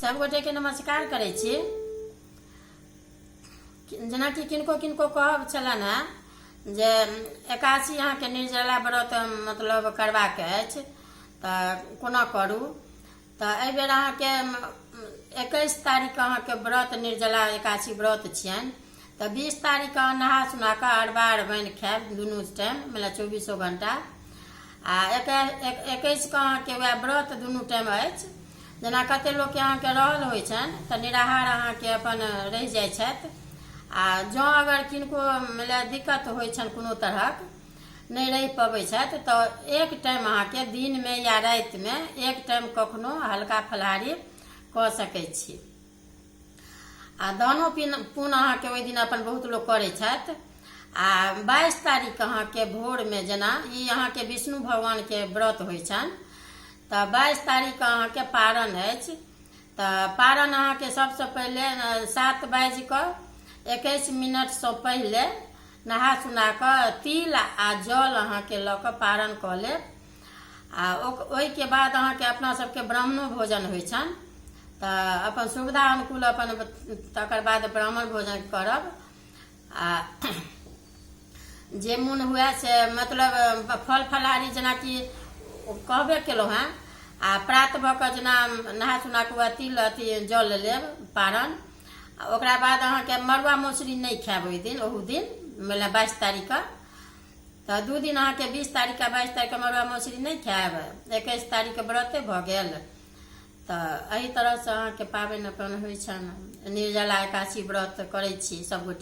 सभगोटेके नमस्कार करै छी। जेनाकि किनको किनको कहब छलनि हेँ जे एकादशी अहाँके निर्जला व्रत मतलब करबाक अछि, तऽ कोना करू? तऽ एहिबेर अहाँके 21 तारीखके अहाँके व्रत निर्जला एकादशी व्रत छियनि, तऽ 20 तारीखके अहाँ नहा सुना कऽ अरबा अरबाइन खायब दुनू टाइम, मतलब चौबीसो घंटा। आ 21के अहाँके वएह व्रत दुनू टाइम अछि। जेना कते लोकके अहाँके रहल होइ छनि तऽ निराहार अहाँके अपन रहि जाइ छथि। आ जँ अगर किनको मतलब दिक्कत होइ छनि, कोनो तरहक नहि रहि पबै छथि, तऽ एक टाइम अहाँके दिनमे या रातिमे एक टाइम कखनो हल्का फलाहारी कऽ सकै छी। आ दानो पुण्य अहाँके ओहि दिन अपन बहुत लोक करै छथि। आ 22 तारीख अहाँके भोरमे जेना ई अहाँके विष्णु भगवानके व्रत होइ छनि, तऽ 22 तारीखके अहाँके पारण अछि। तऽ पारण अहाँके सबसँ पहिले 7 बाजि कऽ 21 मिनटसँ पहिले नहा सुना कऽ तिल आ जल अहाँके लऽ कऽ पारण कऽ लेब। आ ओहिके बाद अहाँके अपना सबके ब्राह्मणो भोजन होइ छनि, तऽ अपन सुविधा अनुकूल अपन तकर बाद ब्राह्मण भोजन करब। आ जे मोन हुए से मतलब फल फलहारी, जेनाकि कहबे केलहुँ हेँ। आ प्रात भऽ कऽ जेना नहा सुना कऽ वएह तिल अथी जल लेब पारण। आ ओकरा बाद अहाँके मड़ुआ मसुरी नहि खायब ओहि दिन, ओहू दिन, मतलब 22 तारीखके। तऽ 2 दिन अहाँके, 20 तारीखके, 22 तारीखके मड़ुआ मसुरी नहि खायब। 21 तारीखके व्रते भऽ गेल। तऽ एहि तरहसँ अहाँके पाबनि अपन होइ छनि। निर्जला एकादशी व्रत करै छी सभगोटे।